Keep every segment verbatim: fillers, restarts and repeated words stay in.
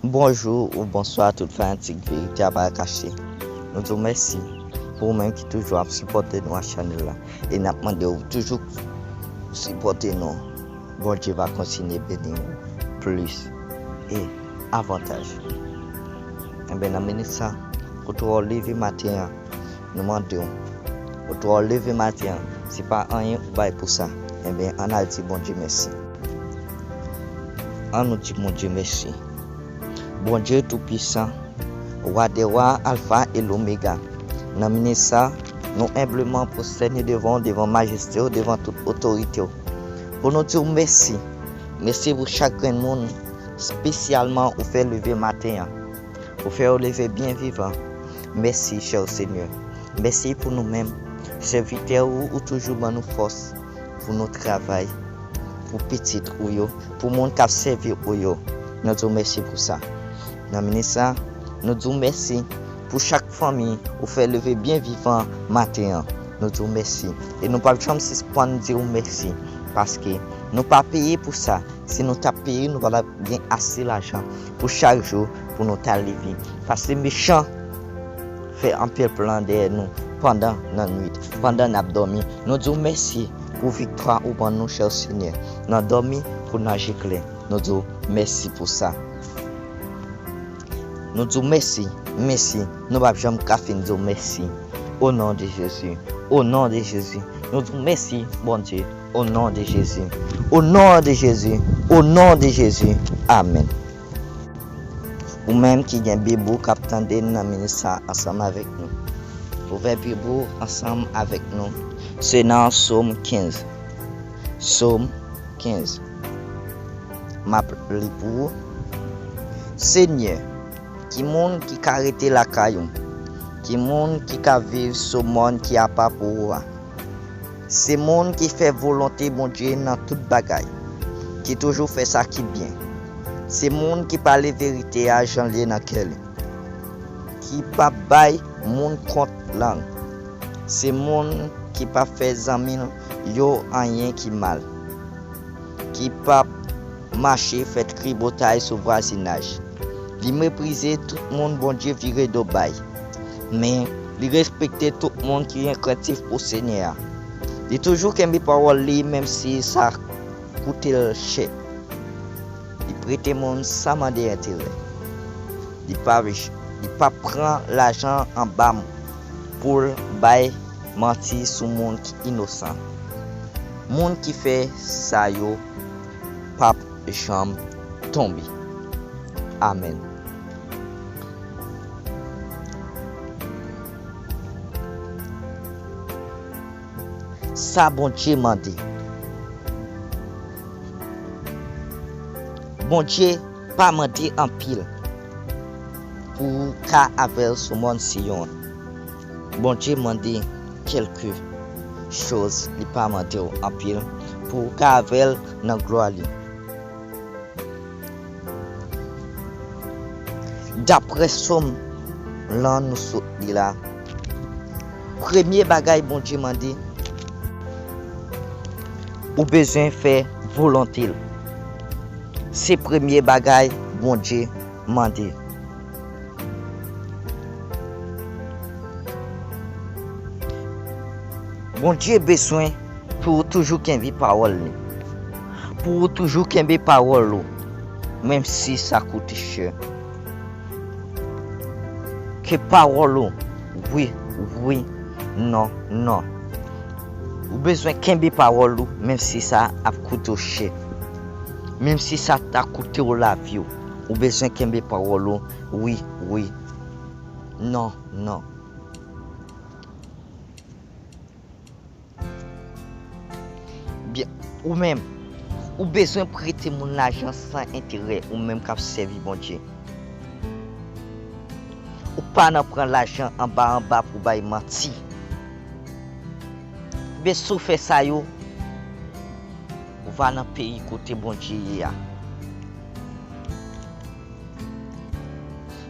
Bonjou ou bonswa tout fanatik Verite a pa kache. Nou di w mèsi pou ou menm ki toujou ap sipòte nou ak chanèl la. E n ap mande w toujou sipòte nou. Bondye va kontinye beni w plis e avantaj. Enben, nan minit sa, kote w leve maten an, nou mande w, kote w leve maten an, se pa anyen ou bay pou sa. Enben, ann al di Bondye mèsi. Ann nou di Bondye mèsi. Bondye Toupisan, Wa dè wa, Alfa e Lomega. Nan minit sa, nou enbleman pwostène devan w, devan majeste w, devan tout otorite w, pou nou di w mèsi. Mèsi pou chak grenn moun, espesyalman ou fè leve maten an. Ou fè yo leve byen vivan. Mèsi, chè Senyè. Mèsi pou nou menm, sèvitè ou, ou toujou ban nou fòs pou nou travay pou pitit ou yo, pou moun k ap sèvi ou yo. Nou di w mèsi pou sa. Nan minit sa, nou di w mèsi pou chak fanmi ou fè leve byen vivan maten an. Nou di w mèsi. E nou p ap janm sispann di w mèsi, paske nou pa peye pou sa. Si nou t ap peye, nou pa t ap gen ase lajan pou chak jou pou nou ta leve. Paske mechan fè anpil plan dèyè nou pandan nan nwit, pandan n ap dòmi. Nou di w mèsi pou viktwa ou ban nou, chè Senyè. Nan dòmi kou n aji klè, nou di w mèsi pou sa. Nou di w mèsi, mèsi. Nou p ap janm ka fin di w mèsi. O non de Jezi, o non de Jezi. Nou di w mèsi, Bondye. O non de Jezi. O non de Jezi. O non de Jezi. Amèn. Ou menm ki gen Bib ou k ap tande n nan minit sa ansanm avèk nou. Ouvè Bib ou ansanm avèk nou. Se nan Sòm kenz. Sòm kenz. M ap li pou ou. Senyè, ki moun ki ka rete lakay ou? Ki moun ki ka viv sou mòn ki apa pou ou a? Se moun ki fè volonte Bondye nan tout bagay, ki toujou fè sa ki byen. Se moun ki pale verite a jan l ye nan kè li, ki p ap bay moun kont lang. Se moun ki p ap fè zanmi l yo anyen ki mal, ki p ap mache fè tripotay sou vwazinaj. Li meprize tout moun Bondye vire do bay, men li respekte tout moun ki enkrentif pou Senyè a. Li toujou kenbe pawòl li, menm si sa koute l chè. Li prete moun san mande enterè. Li pa, li pa pran lajan anba m pou l bay manti sou moun ki inosan. Moun ki fè sa yo p ap janm tonbe. Amèn. Sa Bondye mande. Bondye pa mande anpil pou ou ka avè l sou mòn Siyon an. Bondye mande kèlke choz, li pa mande w anpil pou ou ka avè l nan glwa li. Daprè Sòm lan nou sot li la, premye bagay Bondye mande, ou bezwen fè volonte l. Se premye bagay Bondye mande. Bondye bezwen pou ou toujou kenbe pawòl li. Pou ou toujou kenbe pawòl ou, menm si sa koute chè. Ke pawòl ou, wi, wi, non, non. Ou bezwen kenbe pawòl ou, menm si sa ap koute w chè. Menm si sa ta koute w lavi w, ou bezwen kenbe pawòl ou, wi, wi, non, non. Byen, ou menm, ou bezwen prete moun lajan san enterè, ou menm k ap sèvi Bondye. Ou pa nan pran lajan anba anba pou bay manti. Men si w fè sa yo, ou va nan peyi kote Bondye ye a.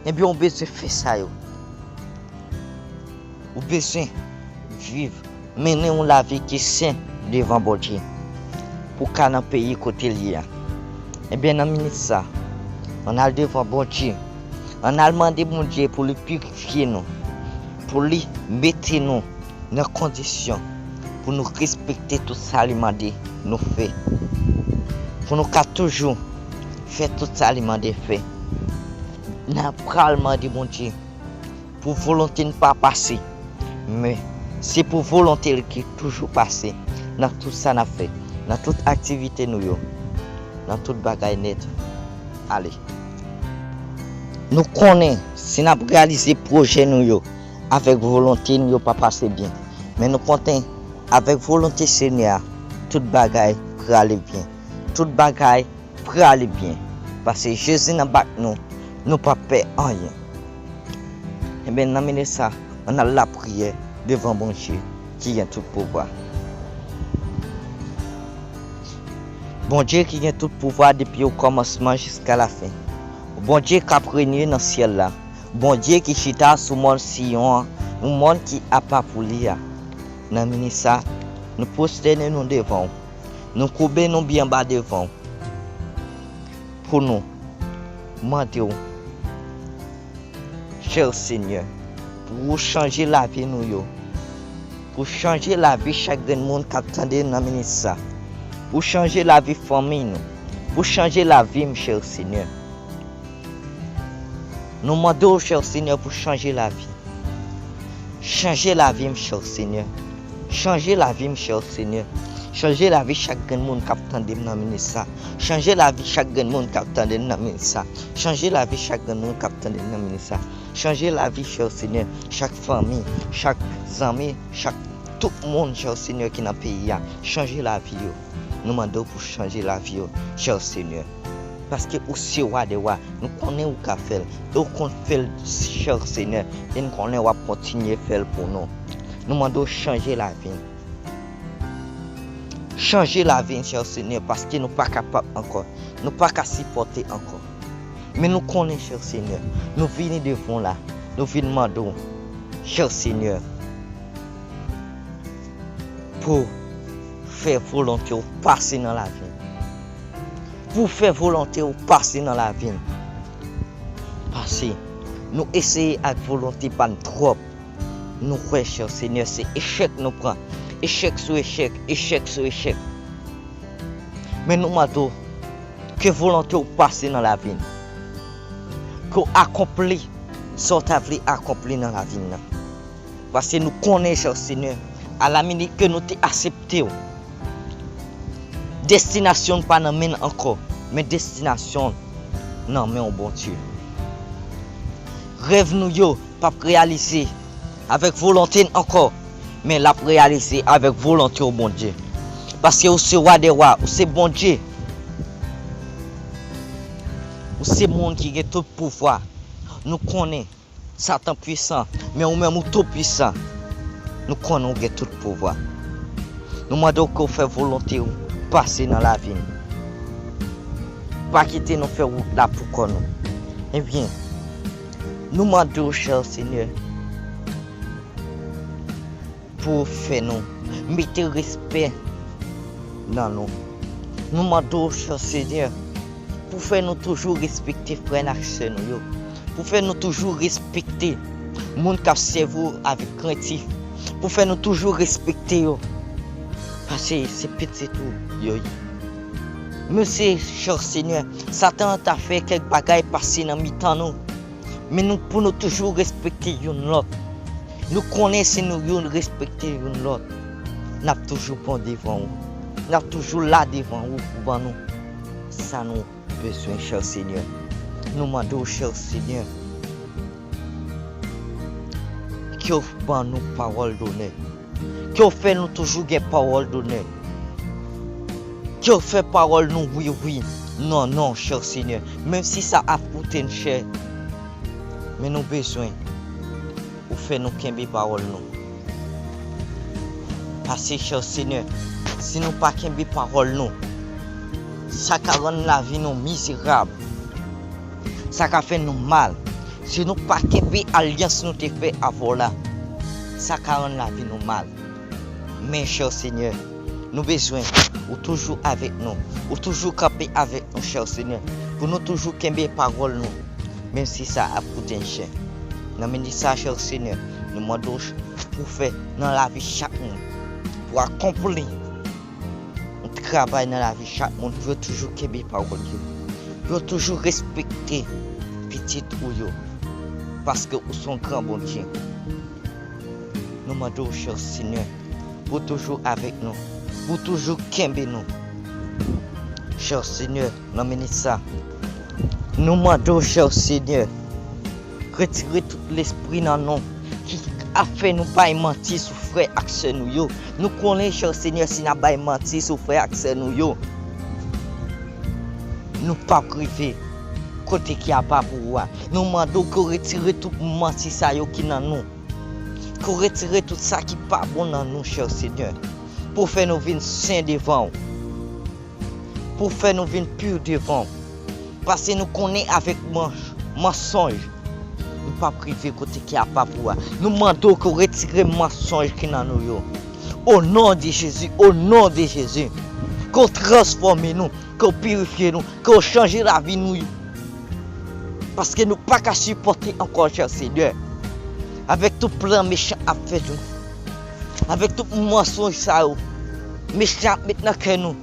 Ebyen, ou bezwen fè sa yo. Ou bezwen viv, mennen yon lavi ki sen devan Bondye pou w ka nan peyi kote l ye a. Ebyen, nan minit sa, Ann al devan Bondye. Ann al mande Bondye pou li pirifye nou, pou li mete nou nan kondisyon pou nou respekte tout sa li mande nou fè, pou nou ka toujou fè tout sa li mande fè. N a pral mande Bondye pou volonte n pa pase, men se pou volonte l ki toujou pase nan tout sa n ap fè, nan tout aktivite nou yo, nan tout bagay nèt. Ale. Nou konnen si n ap reyalize pwojè nou yo avèk volonte n, yo pa pase byen. Men nou konnen avèk volonte Senyè a, tout bagay prale byen. Tout bagay prale byen. Paske Jezi nan bak nou, nou p ap pè anyen. Ebyen, nan minit sa, ann al lapriyè devan Bondye ki gen tout pouvwa. Bondye ki gen tout pouvwa depi okòmansman jiska lafen. Bondye k ap renye nan syèl la. Bondye ki chita sou mòn Siyon an, yon mòn ki apa pou li a. Nan minit sa, nou pwostène nou devan w. Nou koube nou byen ba devan w pou nou mande w, chè Senyè, pou w chanje lavi nou yo, pou w chanje lavi chak grenn moun k ap tande nan minit sa, pou w chanje lavi fanmi nou, pou w chanje lavi m, chè Senyè. Nou mande w, chè Senyè, pou w chanje lavi. Chanje lavi m, chè Senyè. Chanje lavi m, chè Senyè. Chanje lavi chak grenn moun k ap tande m nan minit sa. Chanje lavi chak grenn moun k ap tande m nan minit sa. Chanje lavi chak grenn moun k ap tande m nan minit sa. Chanje lavi, chè Senyè, chak fanmi, chak zanmi, chak tout moun, chè Senyè, ki nan peyi a. Chanje lavi yo. Nou mande w pou chanje lavi yo, chè Senyè. Paske ou se wa dè wa. Nou konnen ou ka fè l. E ou konn fè l, chè Senyè. E nou konnen w ap kontinye fè l pou nou. Nou mande w chanje lavi n. Chanje lavi n, chè Senyè, paske nou pa kapab ankò. Nou pa ka sipòte ankò. Men nou konnen, chè Senyè, nou vini devan w la. Nou vin mande w, chè Senyè, pou fè volonte w pase nan lavi n. Pou fè volonte w pase nan lavi n. Pase, nou eseye ak volonte pa n twòp. Nou kwè, chè Senyè, se echèk nou pran. Echèk sou echèk, echèk sou echèk. Men nou mande w, ke volonte w pase nan lavi n. Ke w akonpli sa w ta vle akonpli nan lavi n nan. Paske nou konnen, chè Senyè, a la minit ke nou te aksepte w, destinasyon n pa nan men n ankò, men destinasyon n nan men w, Bondye. Rèv nou yo p ap reyalize avèk volonte n ankò, men l ap reyalize avèk volonte w, Bondye. Paske ou se wa dè wa, ou se Bondye. Ou se moun ki gen tout pouvwa. Nou konnen Satan pwisan, men ou menm ou tou pwisan. Nou konnen ou gen tout pouvwa. Nou mande w ke w fè volonte w pase nan lavi n. Pa kite nou fè wout la pou kò nou. Ebyen, nou mande w, chè Senyè, pou w fè nou mete respè nan nou. Nou mande w, chè Senyè, pou fè nou toujou respekte frè n ak sè nou yo. Pou fè nou toujou respekte moun k ap sèvi w avèk krentif. Pou fè nou toujou respekte yo. Paske se pitit ou yo ye. Men se, chè Senyè, Satan an ta fè kèk bagay pase nan mitan nou. Men nou, pou nou toujou respekte youn lòt. Nou konnen si nou youn respekte youn lòt, n ap toujou bon devan ou. N ap toujou la devan ou pou ban nou sa nou bezwen, chè Senyè. Nou mande w, chè Senyè, ke w ban nou pawòl donè. Ke w fè nou toujou gen pawòl donè. Ke w fè pawòl nou wi, wi, non, non, chè Senyè. Menm si sa ap koute n chè, men nou bezwen ou fè nou kenbe pawòl nou. Paske, chè Senyè, si nou pa kenbe pawòl nou, sa ka rann lavi nou mizerab. Sa ka fè nou mal. Si nou pa kenbe alyans nou te fè avè w la, sa ka rann lavi nou mal. Men, chè Senyè, nou bezwen ou toujou avèk nou. Ou toujou kanpe avèk nou, chè Senyè, Pou nou toujou kenbe pawòl nou, menm si sa ap koute n chè. Nan minit sa, chè Senyè, nou mande w pou w fè nan lavi chak moun, pou w akonpli yon travay nan lavi chak moun, pou yo toujou kenbe pawòl yo, pou yo toujou respekte pitit ou yo, paske ou se yon gran Bondye. Nou mande w, chè Senyè, pou w toujou avèk nou, pou w toujou kenbe nou. Chè Senyè, nan minit sa, nou mande w, chè Senyè, retire tout lespri nan nou ki ap fè nou bay manti sou frè ak sè nou yo. Nou konnen, chè Senyè, si n ap bay manti sou frè ak sè nou yo, nou p ap rive kote ki apa pou ou a. Nou mande w ke w retire tout manti sa yo ki nan nou. Ke w retire tout sa ki pa bon nan nou, chè Senyè, pou w fè nou vin sen devan w, pou w fè nou vin pi devan w. Paske nou konnen avèk mans-, mansonj, nou p ap rive kote ki apa pou a. Nou mande w ke w retire mansonj ki nan nou yo. O non de Jezi, o non de Jezi, ke w transfòme nou, ke w pirifye nou, ke w chanje lavi nou. Paske nou pa ka sipòte ankò, chè Senyè, avèk tout plan mechan ap fè nou, avèk tout mansonj sa yo mechan ap met nan kè nou.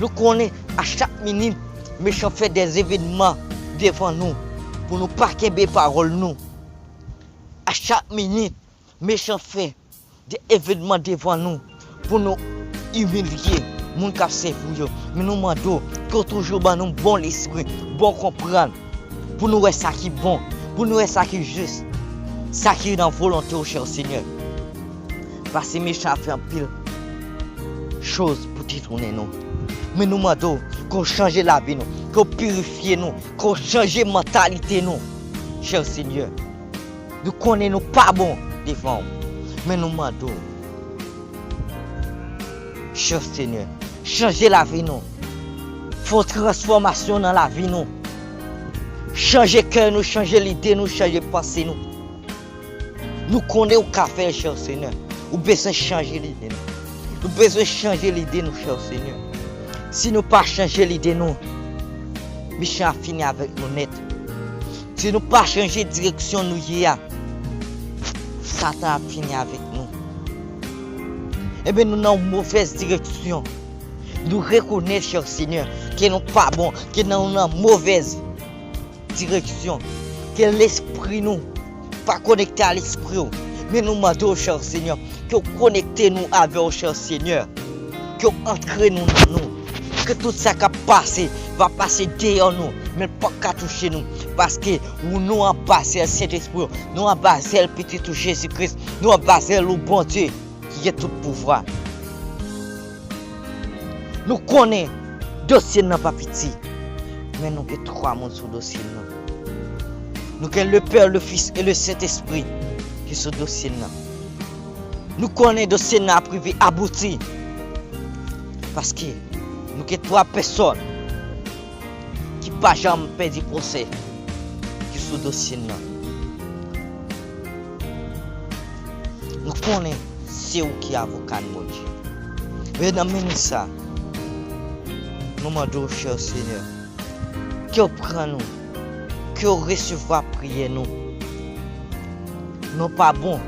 Nou konnen a chak minit, mechan fè de evènman devan nou pou nou pa kenbe pawòl nou. A chak minit, mechan fè de evènman devan nou pou nou imilye moun k ap sèvi w yo. Men nou mande w ke w toujou ban nou bon lespri, bon konprann, pou nou wè sa ki bon, pou nou wè sa ki jis, sa ki nan volonte w, chè Senyè. Paske mechan ap fè anpil choz pou detounen nou. Men nou mande w ke w chanje lavi nou, ke w pirifye nou, ke w chanje mantalite nou, chè Senyè. Nou konnen nou pa bon devan w, men nou mande w, chè Senyè, chanje lavi nou. Fè yon transfòmasyon nan lavi nou. Chanje kè nou, chanje lide nou, chanje panse nou. Nou konnen ou ka fè l, chè Senyè. Ou bezwen chanje lide nou. Nou bezwen chanje lide nou, chè Senyè. Si nou pa chanje lide nou, mechan ap fini avèk nou nèt. Si nou pa chanje direksyon nou ye a, Satan ap fini avèk nou. Ebyen, nou nan yon movèz direksyon. Nou rekonèt, chè Senyè, ke nou pa bon, ke nou nan movèz direksyon, ke lespri nou pa konekte a lespri w. Men nou mande w, chè Senyè, ke w konekte nou avè w, chè Senyè. Ke w antre nou nan nou. Ke tout sa k ap pase va pase deyò nou, men l p ap ka touche nou. Paske ou, nou anba zèl Sentespri w, nou anba zèl Pitit ou Jezi Kris, nou anba zèl ou Bondye ki gen tout pouvwa. Nou konnen dosye n nan pa piti, men nou gen twa moun sou dosye n nan. Nou gen le Pè, le Fis e le Sentespri ki sou dosye n nan. Nou konnen dosye n nan ap rive abouti, paske nou gen twa pèsòn ki pa janm pèdi pwosè ki sou dosye n nan. Nou konnen se ou ki avoka n, Bondye. Men nan minit sa, nou mande w, chè Senyè, ke w pran nou, ke w resevwa priyè nou. Nou pa bon,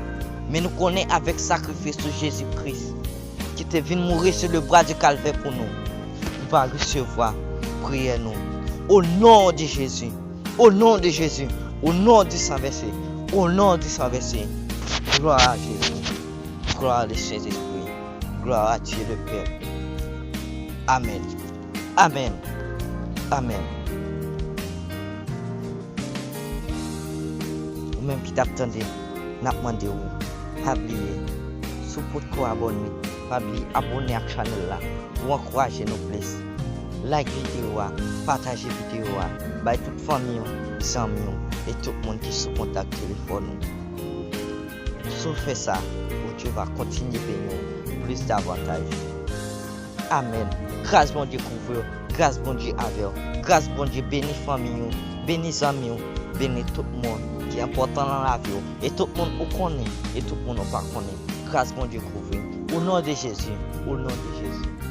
men nou konnen avèk sakrifis ou Jezi Kris, ki te vin mouri sou le bwa di Kalvè pou nou, ou va resevwa priyè nou. O non de Jezi, o non de Jezi, o non di san vèse, o non di san vèse. Glwa a Jezi, glwa a le Sentespri, glwa a Dye le Pè. Amèn. Amèn. Amèn. Ou menm ki t ap tande, n ap mande w, pa bliye, si w potko abòne, pa bliye abòne ak chanèl la pou w ankouraje nou plis. Like videyo a, pataje videyo a, bay tout fanmi w, zanmi w e tout moun ki sou kontak telefòn ou. Si w fè sa, Bondye va kontinye beni w plis davantaj. Amèn. Gras Bondye kouvri w. Gras Bondye avè w. Gras Bondye beni fanmi w, beni zanmi w, beni tout moun ki enpòtan nan lavi w, e tout moun ou konnen, e tout moun ou pa konnen. Gras Bondye kouvri w. O non de Jezi, o non de Jezi.